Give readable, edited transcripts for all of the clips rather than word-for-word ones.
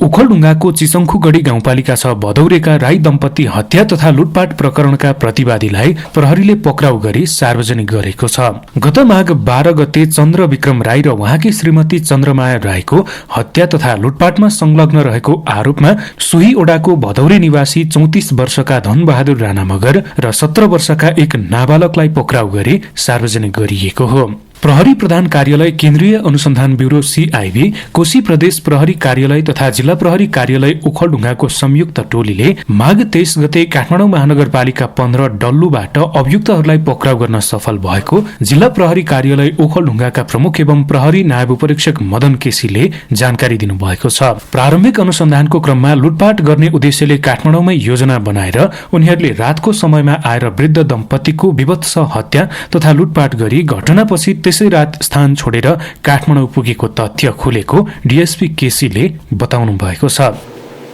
ओखलढुङ्गाको चिसङ्खुगढी गाउँपालिका 6 भदौरेका राई दम्पति हत्या तथा लुटपाट प्रकरणका प्रतिवादीलाई प्रहरीले पक्राउ गरी सार्वजनिक गरेको छ। गत माघ 12 गते चन्द्र विक्रम राई र उहाँकी श्रीमती चन्द्रमाया राईको हत्या तथा लुटपाटमा संलग्न रहेको आरोपमा सोही ओडाको भदौरे निवासी 34 वर्षका धनबहादुर राणा मगर र 17 वर्षका एक नाबालकलाई पक्राउ गरी सार्वजनिक गरिएको हो। प्रहरी प्रधान कार्यालय, केन्द्रीय अनुसन्धान ब्यूरो सीआईबी, कोशी प्रदेश प्रहरी कार्यालय तथा जिल्ला प्रहरी कार्यालय ओखलढुङ्गाको संयुक्त टोलीले माघ 23 गते काठमाडौँ महानगरपालिका 15 डल्लुबाट अभियुक्तहरूलाई पक्राउ गर्न सफल भएको जिल्ला प्रहरी कार्यालय ओखलढुङ्गाका प्रमुख एवं प्रहरी नायब उपरीक्षक मदन केसीले जानकारी दिनुभएको छ। प्रारम्भिक अनुसन्धानको क्रममा लुटपाट गर्ने उद्देश्यले काठमाडौँमै योजना बनाएर उनीहरूले रातको समयमा आएर वृद्ध दम्पतिको विभत्स हत्या तथा लुटपाट गरी घटनापछि त्यसै रात स्थान छोडेर काठमाडौँ पुगेको तथ्य खुलेको डीएसपी केसीले बताउनु भएको छ।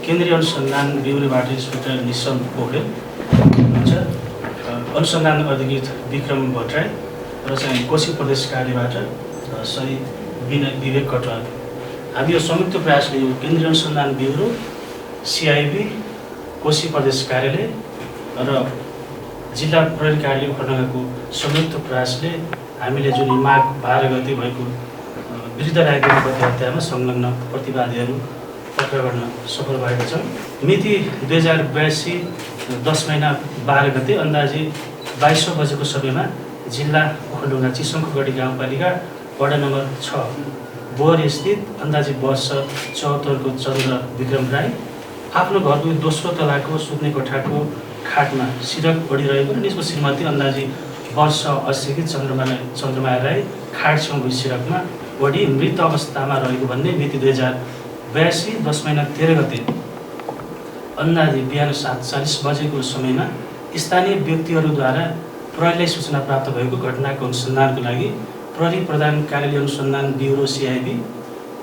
केन्द्रीय अनुसन्धान ब्यूरोबाट इन्सपेक्टर निशल पोखरेल हुन्छ, अनुसन्धान अधिकृत विक्रम भट्टराई र चाहिँ कोशी प्रदेश कार्यबाट सही विवेक कटवाल। हामी यो संयुक्त प्रयासले यो केन्द्रीय अनुसन्धान ब्यूरो, सीआईबी, कोशी प्रदेश कार्यालय र जिल्ला प्रहरी कार्यालय ओखलढुङ्गाको संयुक्त प्रयासले हामीले जुन माघ 12 गते भएको वृद्ध राई दम्पति हत्यामा संलग्न प्रतिवादीहरू पक्राउ गर्न सफल भएका छौँ। मिति 2082 10 महिना 12 गते अन्दाजी 22 बजेको समयमा जिल्ला ओखलढुङ्गा चिसङ्खुगढी गाउँपालिका वडा नम्बर 6 बोहर स्थित अन्दाजी वर्ष 74 को चन्द्र विक्रम राई आफ्नो घरको दोस्रो तलाको सुत्ने कोठाको खाटमा सिरक ओढिरहेको र यसको श्रीमती अन्दाजी वर्ष 80 की चन्द्रमाया राई खाट छेउ सिरकमा ओढी मृत अवस्थामा रहेको भन्ने मिति 2082 10 महिना 13 गते अन्दाजी बिहान 7:40 बजेको समयमा स्थानीय व्यक्तिहरूद्वारा प्रहरीलाई सूचना प्राप्त भएको घटनाको अनुसन्धानको लागि प्रहरी प्रधान कार्यालय अनुसन्धान ब्यूरो सीआईबी,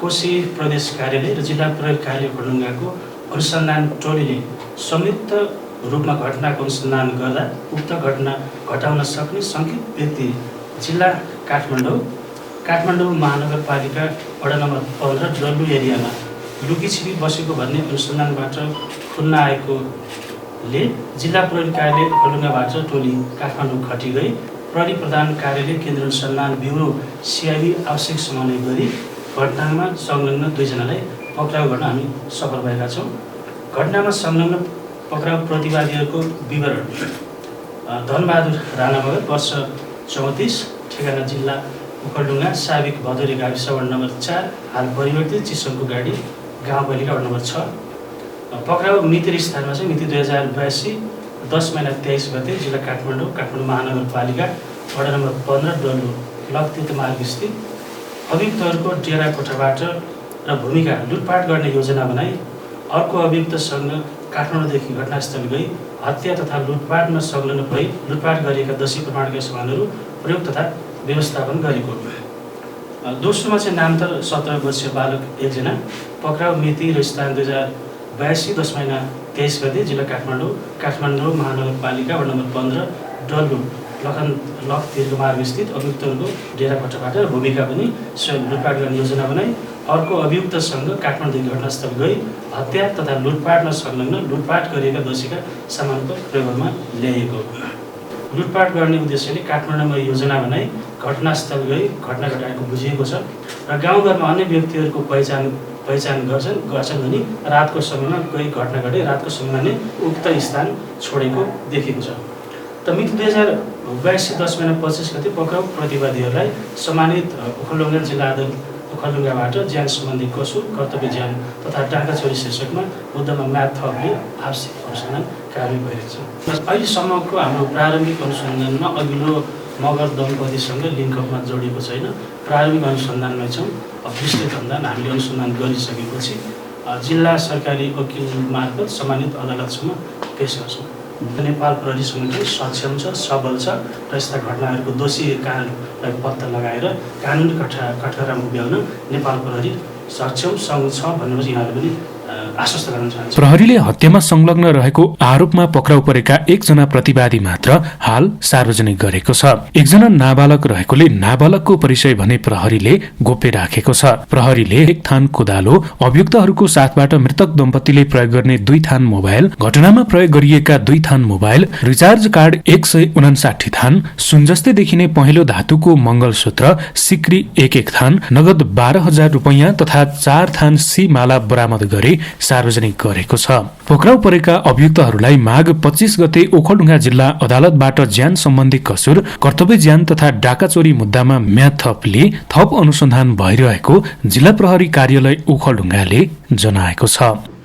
कोशी प्रदेश कार्यालय र जिल्ला प्रहरी कार्यालय ओखलढुङ्गाको अनुसन्धान टोलीले संयुक्त रूपमा घटनाको अनुसन्धान गर्दा उक्त घटना घटाउन सक्ने शङ्कित व्यक्ति जिल्ला काठमाडौँ महानगरपालिका वडा नम्बर 15 डल्लु एरियामा लुकीछिपी बसेको भन्ने अनुसन्धानबाट खुल्न आएकोले जिल्ला प्रहरी कार्यालय ओखलढुङ्गाबाट टोली काठमाडौँ खटी गई प्रहरी प्रधान कार्यालय केन्द्रीय अनुसन्धान ब्यूरो सीआईबी आवश्यक समन्वय गरी घटनामा संलग्न 2 जनालाई पक्राउ गर्न हामी सफल भएका छौँ। घटनामा संलग्न पक्राउ प्रतिवादीहरूको विवरण: धनबहादुर राणा मगर वर्ष 34, ठेगाना जिल्ला ओखलढुङ्गा, साबिक भदौरे गाविस वडा नम्बर 4, हाल परिवर्तित चिसङ्खुगढी गाउँपालिका वडा नम्बर 6। पक्राउ मिति स्थानमा चाहिँ मिति 2082 10 महिना 23 गते जिल्ला काठमाडौँ महानगरपालिका वडा नम्बर 15 डल्लु लकतीर्थ मार्ग स्थित अभियुक्तहरूको डेरा कोठाबाट र भूमिका लुटपाट गर्ने योजना बनाई अर्को अभियुक्तसँग काठमाडौँदेखि घटनास्थल गई हत्या तथा लुटपाटमा संलग्न भई लुटपाट गरिएका दोषी प्रमाणका सामानहरू प्रयोग तथा व्यवस्थापन गरेको। दोस्रोमा चाहिँ नामतर 17 वर्षीय बालक एकजना। पक्राउ मिति र स्थान 2082 10 महिना 23 गते जिल्ला काठमाडौँ महानगरपालिका वडा नम्बर 15 डल्लु लकतीर्थ मार्ग स्थित अभियुक्तहरूको डेरा कोठाबाट भूमिका पनि लुटपाट गर्ने योजना बनाई अर्को अभियुक्तसँग काठमाडौँदेखि घटनास्थल गई हत्या तथा लुटपाटमा संलग्न लुटपाट गरिएका दोषीका सामानको प्रयोगमा ल्याइएको। लुटपाट गर्ने उद्देश्यले काठमाडौँमा योजना बनाई घटनास्थल गई घटना घटाएको बुझिएको छ र गाउँघरमा अन्य व्यक्तिहरूको पहिचान गर्छन् भने रातको समयमा कोही घटना घटे रातको समयमा नै उक्त स्थान छोडेको देखिएको छ। त मिति 2082 10 महिना 25 गते पक्राउ प्रतिवादीहरूलाई सम्मानित ओखलढुङ्गा जिल्ला ओखलढुङ्गाबाट ज्यान सम्बन्धी कसुर, कर्तव्य ज्यान तथा डाका चोरी शीर्षकमा मुद्दामा म्याद थपले आवश्यक अनुसन्धान कारवाही भइरहेको छ। अहिलेसम्मको हाम्रो प्रारम्भिक अनुसन्धानमा अघिल्लो मगर दम्पतिसँग लिङ्कअपमा जोडिएको छैन। प्रारम्भिक अनुसन्धानमै छौँ। विस्तृत अनुसन्धान हामीले अनुसन्धान गरिसकेपछि जिल्ला सरकारी वकिल मार्फत सम्मानित अदालतसम्म पेश गर्छौँ। नेपाल प्रहरी संगठन सक्षम छ, सबल छ र यस्ता घटनाहरूको दोषीहरूलाई पत्ता लगाएर कानुनी कठघरामा उभ्याउन नेपाल प्रहरी सक्षम छ भनेपछि यहाँहरू पनि आश्वस्त गर्न चाहन्छु। प्रहरीले हत्यामा संलग्न रहेको आरोपमा पक्राउ परेका एकजना प्रतिवादी मात्र हाल सार्वजनिक गरेको छ। एकजना नाबालक रहेकोले नाबालकको परिचय भने प्रहरीले गोप्य राखेको छ। प्रहरीले एक थान कोदालो, अभियुक्तहरूको साथबाट मृतक दम्पतिले प्रयोग गर्ने 2 थान मोबाइल, घटनामा प्रयोग गरिएका 2 थान मोबाइल, रिचार्ज कार्ड 159 थान, सुन जस्तै देखिने पहेँलो धातुको मंगलसूत्र, सिक्री 1 थान, नगद 12,000 रुपैयाँ तथा 4 थान सी माला बरामद गरी सार्वजनिक गरेको छ। पक्राउ परेका अभियुक्तहरूलाई माघ 25 गते ओखलढुङ्गा जिल्ला अदालतबाट ज्यान सम्बन्धी कसुर, कर्तव्य ज्यान तथा डाका चोरी मुद्दामा म्याद थप लिई थप अनुसन्धान भइरहेको जिल्ला प्रहरी कार्यालय ओखलढुङ्गाले जनाएको छ।